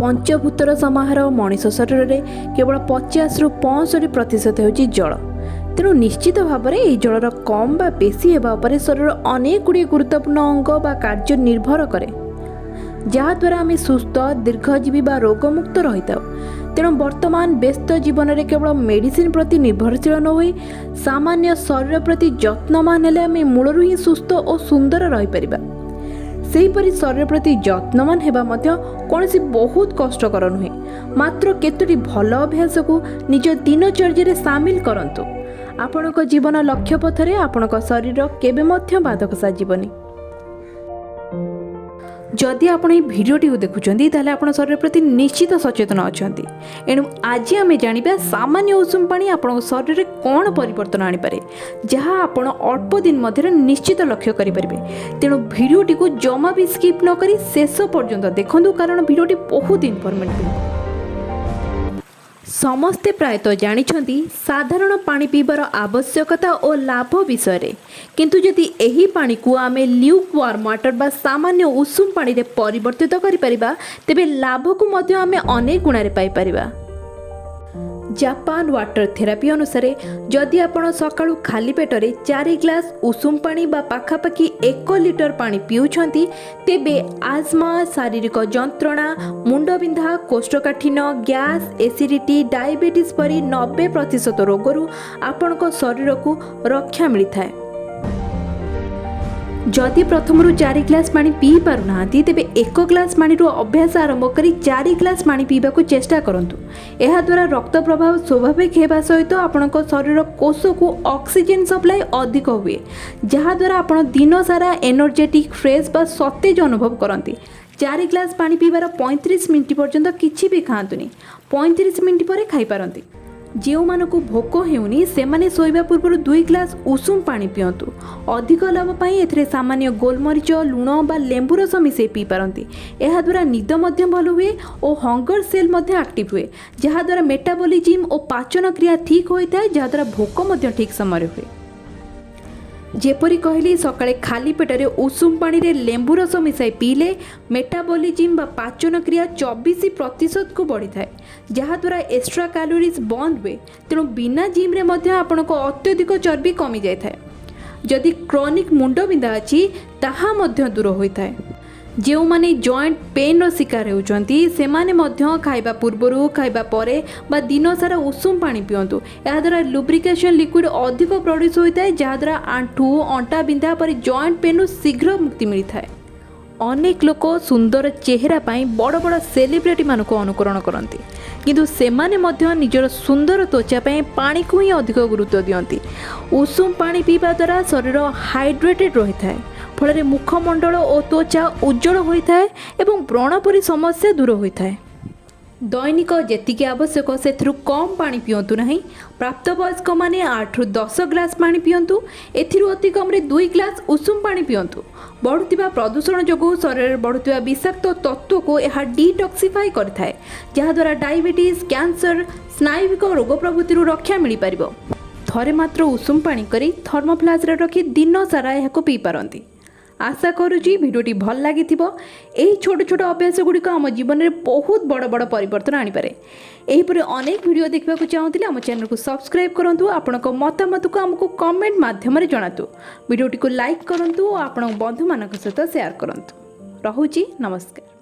ପଞ୍ଚଭୂତର ସମାହାର ମଣିଷ ଶରୀରରେ କେବଳ 50ରୁ 65% ହେଉଛି ଜଳ। ତେଣୁ ନିଶ୍ଚିତ ଭାବରେ ଏହି ଜଳର କମ୍ ବା ବେଶୀ ହେବା ଉପରେ ଶରୀରର ଅନେକ ଗୁଡ଼ିଏ ଗୁରୁତ୍ୱପୂର୍ଣ୍ଣ ଅଙ୍ଗ ବା କାର୍ଯ୍ୟ ନିର୍ଭର କରେ, ଯାହାଦ୍ୱାରା ଆମେ ସୁସ୍ଥ, ଦୀର୍ଘଜୀବୀ ବା ରୋଗମୁକ୍ତ ରହିଥାଉ। ତେଣୁ ବର୍ତ୍ତମାନ ବ୍ୟସ୍ତ ଜୀବନରେ କେବଳ ମେଡ଼ିସିନ ପ୍ରତି ନିର୍ଭରଶୀଳ ନ ହୋଇ ସାମାନ୍ୟ ଶରୀର ପ୍ରତି ଯତ୍ନବାନ ହେଲେ ଆମେ ମୂଳରୁ ହିଁ ସୁସ୍ଥ ଓ ସୁନ୍ଦର ରହିପାରିବା। ସେହିପରି ଶରୀର ପ୍ରତି ଯତ୍ନବାନ ହେବା ମଧ୍ୟ କୌଣସି ବହୁତ କଷ୍ଟକର ନୁହେଁ। ମାତ୍ର କେତୋଟି ଭଲ ଅଭ୍ୟାସକୁ ନିଜ ଦିନଚର୍ଯ୍ୟାରେ ସାମିଲ କରନ୍ତୁ। ଆପଣଙ୍କ ଜୀବନ ଲକ୍ଷ୍ୟ ପଥରେ ଆପଣଙ୍କ ଶରୀର କେବେ ମଧ୍ୟ ବାଧକ ସାଜିବନି। ଯଦି ଆପଣ ଏହି ଭିଡ଼ିଓଟିକୁ ଦେଖୁଛନ୍ତି, ତାହେଲେ ଆପଣ ଶରୀର ପ୍ରତି ନିଶ୍ଚିତ ସଚେତନ ଅଛନ୍ତି। ଏଣୁ ଆଜି ଆମେ ଜାଣିବା ସାମାନ୍ୟ ଉଷୁମ ପାଣି ଆପଣଙ୍କ ଶରୀରରେ କ'ଣ ପରିବର୍ତ୍ତନ ଆଣିପାରେ, ଯାହା ଆପଣ ଅଳ୍ପ ଦିନ ମଧ୍ୟରେ ନିଶ୍ଚିତ ଲକ୍ଷ୍ୟ କରିପାରିବେ। ତେଣୁ ଭିଡ଼ିଓଟିକୁ ଜମା ବି ସ୍କିପ୍ ନ କରି ଶେଷ ପର୍ଯ୍ୟନ୍ତ ଦେଖନ୍ତୁ, କାରଣ ଭିଡ଼ିଓଟି ବହୁତ ଇନଫର୍ମେଟିଭ୍। ସମସ୍ତେ ପ୍ରାୟତଃ ଜାଣିଛନ୍ତି ସାଧାରଣ ପାଣି ପିଇବାର ଆବଶ୍ୟକତା ଓ ଲାଭ ବିଷୟରେ। କିନ୍ତୁ ଯଦି ଏହି ପାଣିକୁ ଆମେ ଲ୍ୟୁକ୍ ୱାର୍ମ ୱାଟର୍ ବା ସାମାନ୍ୟ ଉଷୁମ ପାଣିରେ ପରିବର୍ତ୍ତିତ କରିପାରିବା, ତେବେ ଲାଭକୁ ମଧ୍ୟ ଆମେ ଅନେକ ଗୁଣାରେ ପାଇପାରିବା। ଜାପାନ ୱାଟର ଥେରାପି ଅନୁସାରେ, ଯଦି ଆପଣ ସକାଳୁ ଖାଲି ପେଟରେ 4 ଗ୍ଲାସ୍ ଉଷୁମ ପାଣି ବା ପାଖାପାଖି 1 ଲିଟର ପାଣି ପିଉଛନ୍ତି, ତେବେ ଆଜମା, ଶାରୀରିକ ଯନ୍ତ୍ରଣା, ମୁଣ୍ଡବିନ୍ଧା, କୋଷ୍ଠକାଠିନ୍ୟ, ଗ୍ୟାସ୍, ଏସିଡ଼ିଟି, ଡାଇବେଟିସ୍ ପରି 90% ରୋଗରୁ ଆପଣଙ୍କ ଶରୀରକୁ ରକ୍ଷା ମିଳିଥାଏ। ଯଦି ପ୍ରଥମରୁ 4 ଗ୍ଲାସ୍ ପାଣି ପିଇ ପାରୁନାହାନ୍ତି, ତେବେ 1 ଗ୍ଲାସ୍ ପାଣିରୁ ଅଭ୍ୟାସ ଆରମ୍ଭ କରି 4 ଗ୍ଲାସ୍ ପାଣି ପିଇବାକୁ ଚେଷ୍ଟା କରନ୍ତୁ। ଏହାଦ୍ୱାରା ରକ୍ତ ପ୍ରବାହ ସ୍ୱାଭାବିକ ହେବା ସହିତ ଆପଣଙ୍କ ଶରୀର କୋଷକୁ ଅକ୍ସିଜେନ୍ ସପ୍ଲାଇ ଅଧିକ ହୁଏ, ଯାହାଦ୍ୱାରା ଆପଣ ଦିନସାରା ଏନର୍ଜେଟିକ୍, ଫ୍ରେଶ୍ ବା ସତେଜ ଅନୁଭବ କରନ୍ତି। 4 ଗ୍ଲାସ୍ ପାଣି ପିଇବାର 35 ମିନିଟ୍ ପର୍ଯ୍ୟନ୍ତ କିଛି ବି ଖାଆନ୍ତୁନି। 35 ମିନିଟ୍ ପରେ ଖାଇପାରନ୍ତି। ଯେଉଁମାନଙ୍କୁ ଭୋକ ହେଉନି, ସେମାନେ ଶୋଇବା ପୂର୍ବରୁ 2 ଗ୍ଲାସ୍ ଉଷୁମ ପାଣି ପିଅନ୍ତୁ। ଅଧିକ ଲାଭ ପାଇଁ ଏଥିରେ ସାମାନ୍ୟ ଗୋଲମରିଚ, ଲୁଣ ବା ଲେମ୍ବୁ ରସ ମିଶାଇ ପିଇପାରନ୍ତି। ଏହାଦ୍ୱାରା ନିଦ ମଧ୍ୟ ଭଲ ହୁଏ ଓ ହଙ୍ଗର ସେଲ୍ ମଧ୍ୟ ଆକ୍ଟିଭ୍ ହୁଏ, ଯାହାଦ୍ୱାରା ମେଟାବଲିଜିମ୍ ଓ ପାଚନ କ୍ରିୟା ଠିକ୍ ହୋଇଥାଏ, ଯାହାଦ୍ୱାରା ଭୋକ ମଧ୍ୟ ଠିକ୍ ସମୟରେ ହୁଏ। ଯେପରି କହିଲି, ସକାଳେ ଖାଲି ପେଟରେ ଉଷୁମ ପାଣିରେ ଲେମ୍ବୁ ରସ ମିଶାଇ ପିଇଲେ ମେଟାବଲିଜିମ୍ ବା ପାଚନ କ୍ରିୟା 24%କୁ ବଢ଼ିଥାଏ, ଯାହାଦ୍ୱାରା ଏକ୍ସଟ୍ରା କ୍ୟାଲୋରିଜ୍ ବର୍ନ ହୁଏ। ତେଣୁ ବିନା ଜିମ୍ରେ ମଧ୍ୟ ଆପଣଙ୍କ ଅତ୍ୟଧିକ ଚର୍ବି କମିଯାଇଥାଏ। ଯଦି କ୍ରନିକ୍ ମୁଣ୍ଡବିନ୍ଧା ଅଛି, ତାହା ମଧ୍ୟ ଦୂର ହୋଇଥାଏ। ଯେଉଁମାନେ ଜଏଣ୍ଟ ପେନ୍ର ଶିକାର ହେଉଛନ୍ତି, ସେମାନେ ମଧ୍ୟ ଖାଇବା ପୂର୍ବରୁ, ଖାଇବା ପରେ ବା ଦିନସାରା ଉଷୁମ ପାଣି ପିଅନ୍ତୁ। ଏହାଦ୍ୱାରା ଲୁବ୍ରିକେସନ୍ ଲିକ୍ୱିଡ଼ ଅଧିକ ପ୍ରଡ୍ୟୁସ୍ ହୋଇଥାଏ, ଯାହାଦ୍ୱାରା ଆଣ୍ଠୁ, ଅଣ୍ଟା ବିନ୍ଧା ପରି ଜଏଣ୍ଟ ପେନ୍ରୁ ଶୀଘ୍ର ମୁକ୍ତି ମିଳିଥାଏ। ଅନେକ ଲୋକ ସୁନ୍ଦର ଚେହେରା ପାଇଁ ବଡ଼ ବଡ଼ ସେଲିବ୍ରିଟିମାନଙ୍କୁ ଅନୁକରଣ କରନ୍ତି, କିନ୍ତୁ ସେମାନେ ମଧ୍ୟ ନିଜର ସୁନ୍ଦର ତ୍ୱଚା ପାଇଁ ପାଣିକୁ ହିଁ ଅଧିକ ଗୁରୁତ୍ୱ ଦିଅନ୍ତି। ଉଷୁମ ପାଣି ପିଇବା ଦ୍ୱାରା ଶରୀର ହାଇଡ୍ରେଟେଡ୍ ରହିଥାଏ। ଫଳରେ ମୁଖମଣ୍ଡଳ ଓ ତ୍ୱଚା ଉଜ୍ଜଳ ହୋଇଥାଏ ଏବଂ ବ୍ରଣ ପରି ସମସ୍ୟା ଦୂର ହୋଇଥାଏ। ଦୈନିକ ଯେତିକି ଆବଶ୍ୟକ, ସେଥିରୁ କମ୍ ପାଣି ପିଅନ୍ତୁ ନାହିଁ। ପ୍ରାପ୍ତବୟସ୍କମାନେ 8ରୁ 10 ଗ୍ଲାସ୍ ପାଣି ପିଅନ୍ତୁ। ଏଥିରୁ ଅତି କମ୍ରେ 2 ଗ୍ଲାସ୍ ଉଷୁମ ପାଣି ପିଅନ୍ତୁ। ବଢ଼ୁଥିବା ପ୍ରଦୂଷଣ ଯୋଗୁଁ ଶରୀରରେ ବଢ଼ୁଥିବା ବିଷାକ୍ତ ତତ୍ତ୍ୱକୁ ଏହା ଡିଟକ୍ସିଫାଇ କରିଥାଏ, ଯାହାଦ୍ୱାରା ଡାଇବେଟିସ୍, କ୍ୟାନ୍ସର, ସ୍ନାୟୁବିକ ରୋଗ ପ୍ରଭୃତିରୁ ରକ୍ଷା ମିଳିପାରିବ। ଥରେ ମାତ୍ର ଉଷୁମ ପାଣି କରି ଥର୍ମୋଫ୍ଲାସ୍କରେ ରଖି ଦିନ ସାରା ଏହାକୁ ପିଇପାରନ୍ତି। ଆଶା କରୁଛି ଭିଡ଼ିଓଟି ଭଲ ଲାଗିଥିବ। ଏହି ଛୋଟ ଛୋଟ ଅଭ୍ୟାସ ଗୁଡ଼ିକ ଆମ ଜୀବନରେ ବହୁତ ବଡ଼ ବଡ଼ ପରିବର୍ତ୍ତନ ଆଣିପାରେ। ଏହିପରି ଅନେକ ଭିଡ଼ିଓ ଦେଖିବାକୁ ଚାହୁଁଥିଲେ ଆମ ଚ୍ୟାନେଲକୁ ସବସ୍କ୍ରାଇବ୍ କରନ୍ତୁ। ଆପଣଙ୍କ ମତାମତକୁ ଆମକୁ କମେଣ୍ଟ ମାଧ୍ୟମରେ ଜଣାନ୍ତୁ। ଭିଡ଼ିଓଟିକୁ ଲାଇକ୍ କରନ୍ତୁ ଓ ଆପଣଙ୍କ ବନ୍ଧୁମାନଙ୍କ ସହିତ ସେୟାର କରନ୍ତୁ। ରହୁଛି, ନମସ୍କାର।